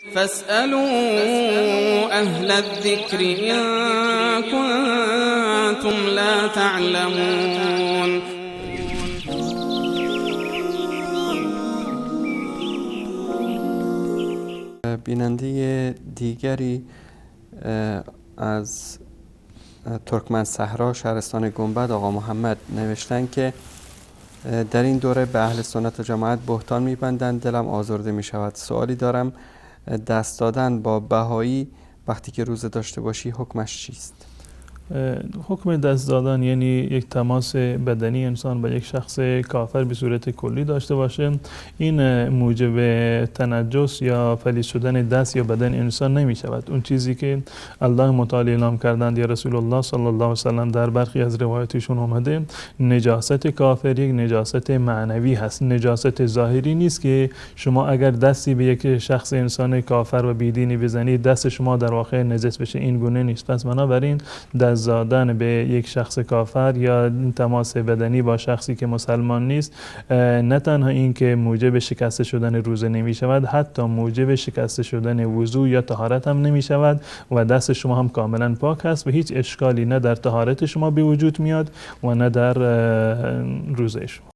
فاسألوا أهل الذكر إن كنتم لا تعلمون. بیننده دیگری از ترکمن صحرا شهرستان گنبد آقا محمد نوشتن که در این دوره به اهل سنت و جماعت بهتان می‌بندند، دلم آزرده می‌شود. سوالی دارم، دست دادن با بهایی وقتی که روزه داشته باشی حکمش چیست؟ حکم دست دادن یعنی یک تماس بدنی انسان با یک شخص کافر به صورت کلی داشته باشه، این موجب تنجس یا پلید شدن دست یا بدن انسان نمی شود. اون چیزی که الله متعال اعلام کردند یا رسول الله صلی الله علیه و سلم در برخی از روایاتشون آمده، نجاست کافر یک نجاست معنوی هست، نجاست ظاهری نیست که شما اگر دستی به یک شخص انسان کافر و بیدینی بزنید دست شما در واقع نجس بشه، این گونه نیست. پس بنابراین دست دادن به یک شخص کافر یا تماس بدنی با شخصی که مسلمان نیست، نه تنها این که موجب شکسته شدن روزه نمی شود، حتی موجب شکسته شدن وضو یا طهارت هم نمی شود و دست شما هم کاملا پاک است و هیچ اشکالی نه در طهارت شما به وجود میاد و نه در روزه شما.